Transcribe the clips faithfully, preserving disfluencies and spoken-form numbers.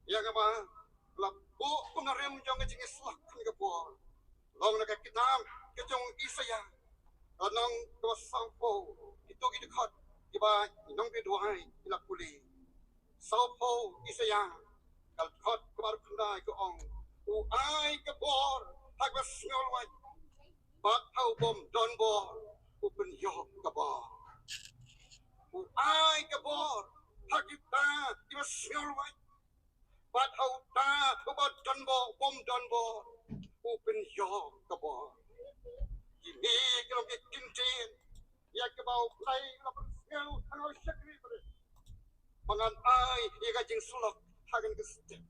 Ïa kaba la buh kum na rim jong ka jingïasyllok kane ka por long na ka kitab ka jong Isaïah, ka lynnong kaba sawphew. Kito ki dkhot kiba nongduwai ki la pule. Sawphew Isaïah, ka dkhot kaba arphew khyndai ka ong: U ai ka bor ha kaba sngewlwait, bad ha u bym don bor u pynïoh ka bor. U ai ka bor ha kita kiba sngewlwait, bad ha uta uba don bor, bym don bor, u pynïoh ka bor. Kine ki long ki kyntien ïa kaba U Blei u la pynsngew ha u shakri barit ba ngan ai ïa ka jingsyllok ha kane ka step.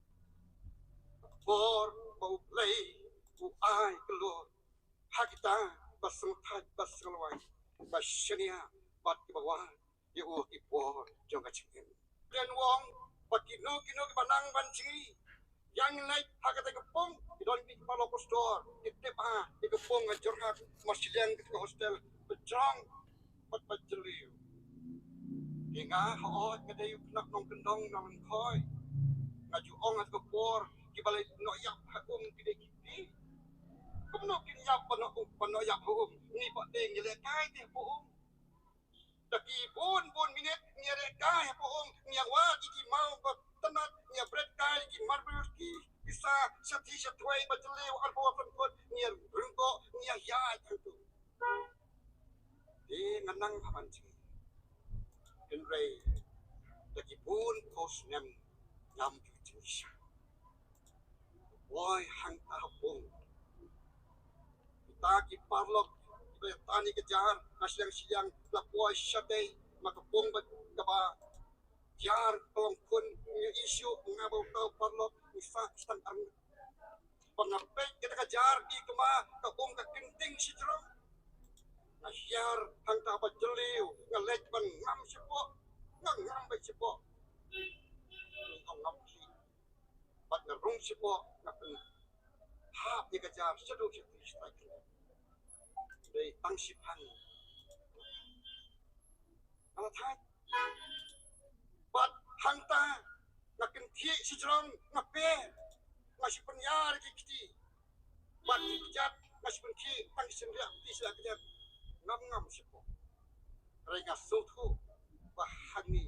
Bor ba U Blei u ai ka lor ha kita ba sngewthait, ba sngewlwait, ba shaniah bad kiba wad ïa u ha ki por jong ka jingim. Ren wong ba kino kino kiba nang ban jngi, ïa ngi leit ha kata ka pung, ki don ki paralok pastor, ki tip ha ïa ka pung ha Jorhat, mar shiliang kata ka hostel ba jrong bad ba jylliew. Te nga, hooid, nga dei u khynnah nongkyndong na Lyngkhoi. Nga ju ong ha kata ka por, kiba leit noh ïap ha um ki dei ki kti. Kumno kin ïap ban noh, ban noh ïap ha um? Ngi pat te ngi lehkai te ha um. Da ki bun bun minit ngi lehkai ha um, ngi ïa wad ïa ki maw ba tnat, ngi ïa bret kai ïa ki marble, ki pisa sha ti sha twei ba jylliew arphew san phut, ngi ïa ryngkoh, ngi ïa ïaid hangto. Te nga nang ha ban jngi. Hynrei da ki bun phew snem ngam ju jngi shuh. Wai hangta ha pung, kita ki paralok kiba ïa tan ïa ka jar na shiliang shiliang la poi shatei na ka pung ba kaba jar ka long khun. Ngi ïohi shuh nga ba uta u paralok ngi sah tang ar ngut. Ba nga peit kata ka jar, i kma ka um ka kynting shajrong. Nga hiar hangta ba jylliew, nga leit ban ngam shapoh, nga ngam beit shapoh. Nga ngam khlieh bad nga rung shapoh, nga pynhap ïa ka jar shaduh sha ti shatai. Dei tang shiphang nga la thait. Bad hangta nga kynthih shajrong, nga per, nga shu pynïar ki kti. Bad ki kjat nga shu pynkhih tang ki shynriah, ki shynriah kjat. Ngam ngam shapoh. Hynrei nga sngewthuh ba hangne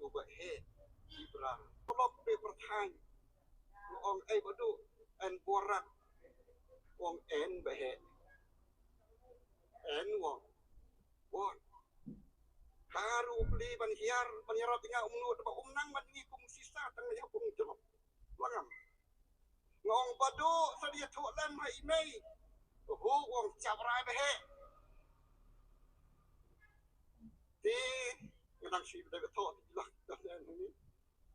u Bah Heh u bra. Paralok, pyrthei nga ong, ei Bah Duh, en bor rat? U ong, en Bah Heh, en, u ong. Bor. Ka ruh u plie ban hiar, ban hiar ïa nga, um nud ba um nang ban ngi kum shisha tang ïa pung jyllop. La ngam. Nga ong, Bah Duh, sa da ïathuh lem ha i mei. Hu, u ong, chap rai Bah Heh. Te nga nang shu ïathuh, nga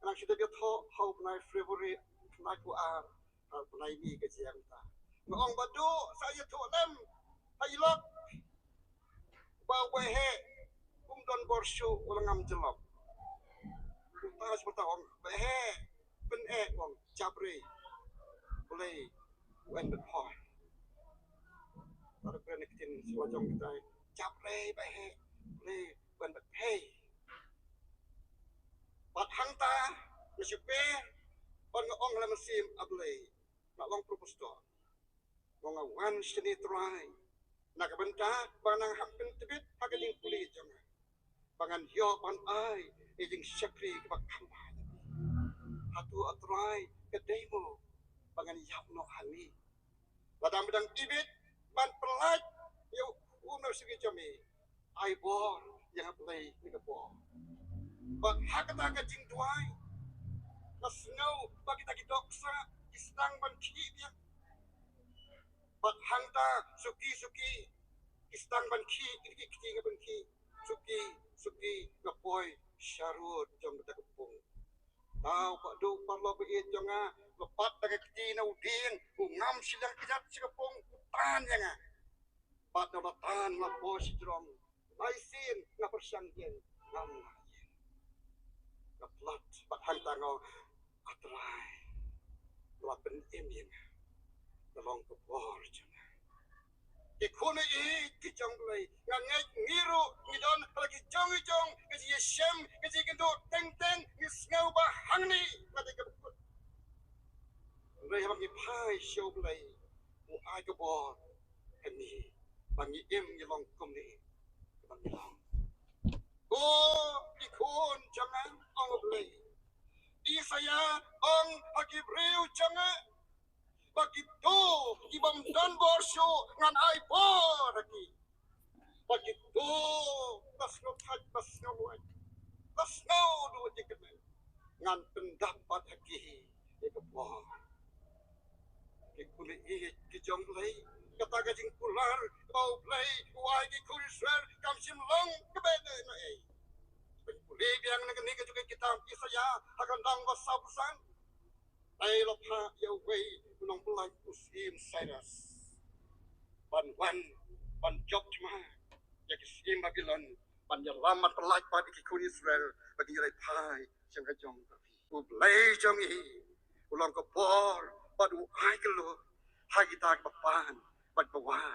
nang shu ïathuh ha u bnai February, bnai khatar, ha u bnai May ka jingïalang. Nga ong, Bah Duh, sa ïathuh lem ha i lok ba u Bah Heh um don bor shuh, u la ngam jyllop. Uta shu uta ong, Bah Heh, pyn-eh, u ong, chap rai, Blei u en bad phi. Tara kren ktien shuwa jong kita, chap rai Bah Heh, Blei u en bad phi. Bad hangta nga shu per bad nga ong ha la mynsiem, A Blei, nga long propastor. Nga wan shane Trai na ka bynta ba ngan hap pyntbit ha ka jingpule jong nga, ba ngan ïoh ban ai ïa ka jingshakri kaba kham bha. Hato A Trai ka dei mo ba ngan ïap noh hangne? Lada me dang ibit ban pyllait ïa u nongshakri jong me, ai bor ïa nga Blei, ïa nga bor. Bad ha kata ka jingduwai nga sngew ba kita ki dohkha ki sdang ban khih biang. Bad hangta suki suki ki sdang ban khih, ki kti nga ban khih. Suki suki nga poi sharud jong kata ka pung. Tau Bah Duh, paralok ba ïeit jong nga, nga pat da ka kti na u dieng, u ngam shiliang kjat sha ka pung, u tan ïa nga. Bad na u la tan nga la poi shajrong. Lai sien nga pyrshang ïeng, ngam lah ïeng. Nga tlot bad hangta nga ong, A Trai, la pynim ïa nga. Nga long ka bor jong nga. Ki khun ïeit ki jong Blei, nga ngeit ngi ruh ngi don ha la ki jong ki jong ka jingïashem, ka jingkynduh teng teng, ngi sngew ba hangne Sha U Blei u ai ka bor ha ngi ba ngi im ngi long kumne ba ngi long. Ko ki khun jong nga, ong U Blei. Isaïah ong ha ki briew jong nga ba kito ki bym don bor shuh ngan ai bor ha ki. Ba kito ba sngew thait ba sngew wait ba sngew duh jingkmen ngan pyndap pat ha ki ïa ka bor. Ki khun ïeit ki jong U Blei, kata ka jingkular kaba U Blei u ai ki khun Israel kam shym long kaba dei na ei. Pule biang na kane ka jong ka kitab Isaïah ha ka lynnong ba sawphew san. Ai la phah ïa uwei u nongpyllait u syiem Cyrus ban wan ban jop thma ïa ki syiem Babilon ban ïalam ban pyllait pat ïa ki khun Israel ba kin ïaleit phai sha ka jong ka ri. U Blei jong ngi u long ka bor bad u ai ka lur ha kita kiba pan bad ba wan.